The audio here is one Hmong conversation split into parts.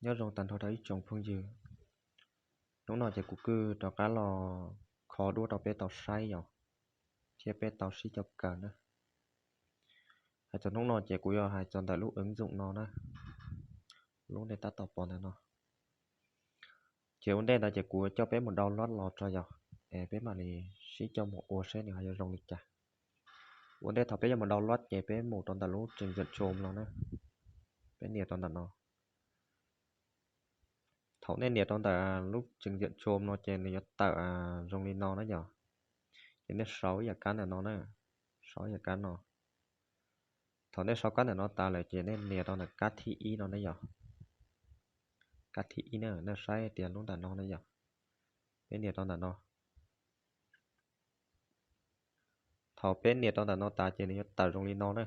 Nyob zoo tag nrho rau ib tsoom phooj ywg. Hnub no ces kuv kuj rov qab los kho duab rau peb tau saib yom, thiab peb tau sib coj kawm na. Hais txog hnub no ces kuv yuav hais txog ntawm lub ứng dụng no na, lub nej tab tom pom ntawm no. Ces ua ntej ntawd ces kuv coj peb mus download los tso yom, es peb mam li sib coj mus ua seb nws ho yuav zoo li cas. Ua ntej thaum peb yuav mus download ces peb mus rau ntawm lub trình duyệt Chrome no na, peb nias rau ntawm no. Thaum nej nias rau ntawm lub trình duyệt Chrome no ces nws yuav tawm zoo li no na yom. Ces nej sau ib yam kab ntawm no na, sau ib yam kab no. Thaum nej sau kab ntawm no tas lawm ces nej nias rau ntawm kab thib ib no na yom. Kab thib ib na, nej saib tias lub ntawm no na yom. Peb nias rau ntawm no. Thaum peb nias rau ntawm no tas ces nws yuav tawm zoo li no na.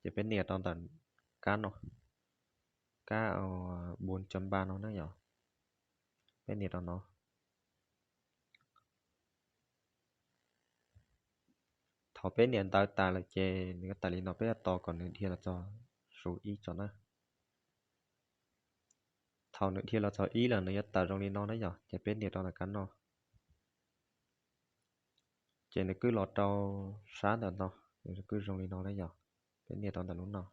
Ces peb nias rau ntawm kab no, kab bốn chấm ba no na yom. Peb nias rau no. Thaum peb nias ntawd tas lawm ces nws yuav tawm li no, peb yuav tos kom nws dhia los txog số ib tso na. Thaum nws dhia los txog ib lawm nws yuav tawm zoo li no na yom, ces peb nias rau ntawm kab no. Ces nws kuj los rau sab ntawm no, nws kuj zoo li no na yom, peb nias rau ntawm lub no.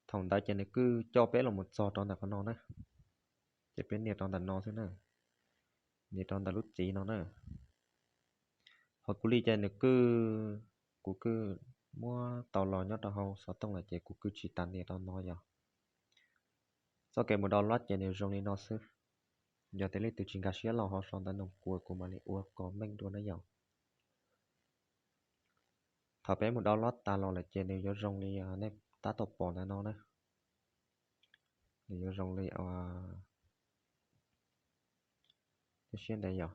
Thaum ntawd ces nws kuj coj peb los mus txog rau ntawm qhov no na, ces peb nias rau ntawm no xwb na, nias rau ntawm lub txiv no na. Ho kuv li ces nws kuj, kuv kuj muab tau los nyob rau hauv xov tooj lawm ces kuv kuj tsis tas nias rau no yom. Txoj kev mus download ces nws zoo li no xwb. Yog tias leej twg tsis nkag siab los ho sau ntawv nug kuv, kuv mam li ua kom meej dua na yom. Thaum peb mus download tas los lawm ces nws yuav zoo li nej tab tom pom ntawm no na. Nws yuav zoo li, ib siab ntev yom.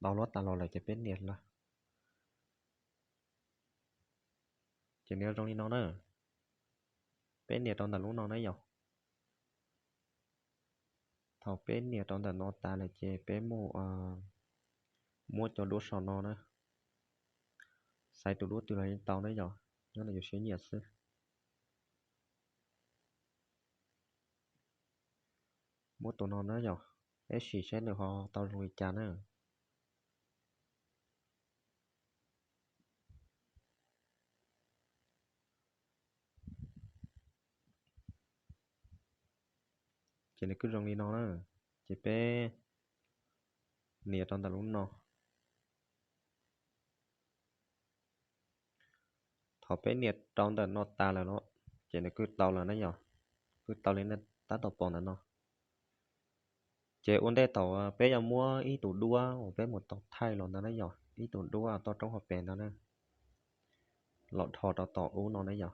Download tas los lawm ces peb nias lawm. Ces nws yuav zoo li no na. Peb nias rau ntawm lub no na yom. Thaum peb nias rau ntawm no tas lawm ces peb mus muab cov duab saum no na. Xaiv tus duab twg los yeej tau na yom, nyob ntawm yus siab nyiam xwb. Muab tus no na yom, peb sim seb nws ho tau zoo li cas na. Ces nws kuj zoo li no na, ces peb nias rau ntawm lub no. Thaum peb nias rau ntawm no tas lawm no, ces nws kuj tau lawm na yom, kuj tau li nej tab tom pom ntawm no. Ces ua ntej thaum peb yuav muab ib tug duab uas peb mus tau thaij los ntawd na yom, ib tug duab toj roob hauv pes ntawd na, los dhos rau tom ub no na yom.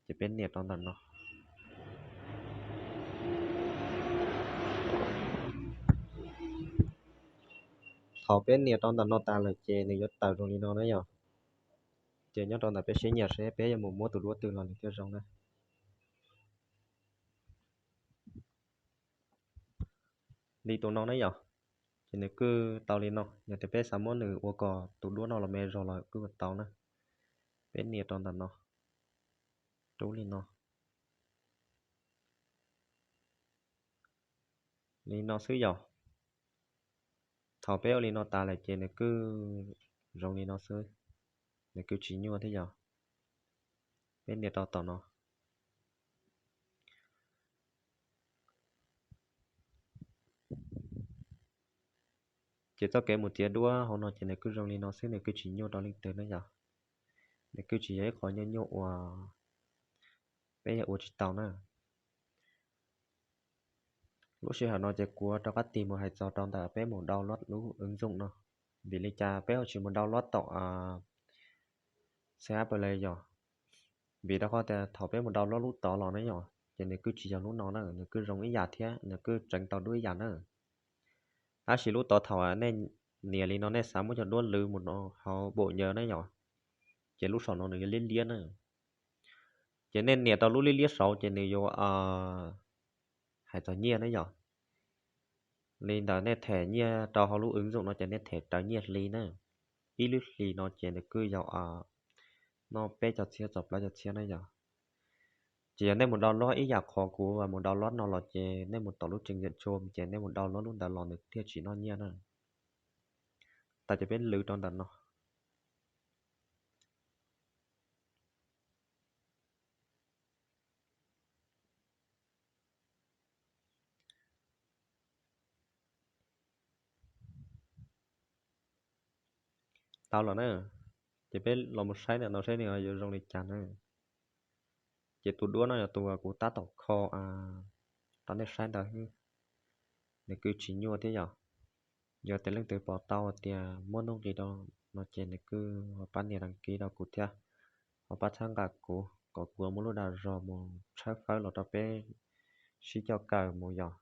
Ces peb nias rau ntawm no. Thaum peb nias rau ntawm no tas lawm ces nws yuav tawm zoo li no na yom. Ces nyob rau ntawm peb siab nyiam seb peb yuav mus muab tus duab twg los nws thiaj zoo na. Li tus no na yom, ces nws kuj tau li no, yog tias peb xav muab nws ua kom tus duab no los me zog los kuj tau na. Peb nias rau ntawm no, rub li no. Li no xwb yom. Thaum peb ua li no tas lawm ces nws kuj zoo li no xwb, nws kuj tsis nyuaj thiab yom. Peb nias rau tom no. Ces txoj kev mus txiav duab hauv no ces nws kuj zoo li no xwb, nws kuj tsis nyuaj rau leej twg na yom. Nws kuj tsis yog ib qho nyuaj nyuaj uas peb yuav ua tsis tau na. Lub sij hawm no ces kuv rov qab tig mus hais txog rau ntawm peb mus download lub ứng dụng no. Vim li cas peb ho tsis mus download tom C H Play yom? Vim rau qhov tias thaum peb mus download lub tod los na yom, ces nws kuj tsis yog lub no na, nws kuj zoo ib yam thiab nws kuj tseev tau duab ib yam na. Tab sis lub tod thaum nej nias li no nej xav muab cov duab lwv mus no hauv bộ nhớ na yom, ces lub saum no nws yuav liab liab na. Ces nej nias rau lub liab liab saud ces nws yuav hais txog nyiaj na yom. Li ntawd nej them nyiaj rau hauv lub wb zoom no ces nej them raws nyiaj hli na. Ib lub hlis no ces nws kuj yog noj peb caug txhiab txog plaub caug txhiab na yog. Ces yog nej mus download ib yam qhov kuv mus download no los ces nej mus tom lub tseem yam tsua ces nej mus download lub ntawd los nws thiaj tsis noj nyiaj na. Tas ces peb lwv rau ntawm no. Tau los na, ces peb los mus saib ntawm no saib nws yuav zoo li cas na. Ces tus duab no yog tus kuv tab tom kho rau nej saib ntawd, nws kuj tsis nyuaj thiab yom. Yog tias leej twg pom tau tias muaj nuj nqis rau no ces nws kuj ho pab nias đăng ký rau kuv thiab, ho pab txhawb nqa kuv kom kuv muaj lub dag zog mus tshawb fawb los rau peb sib coj kawm mus yom.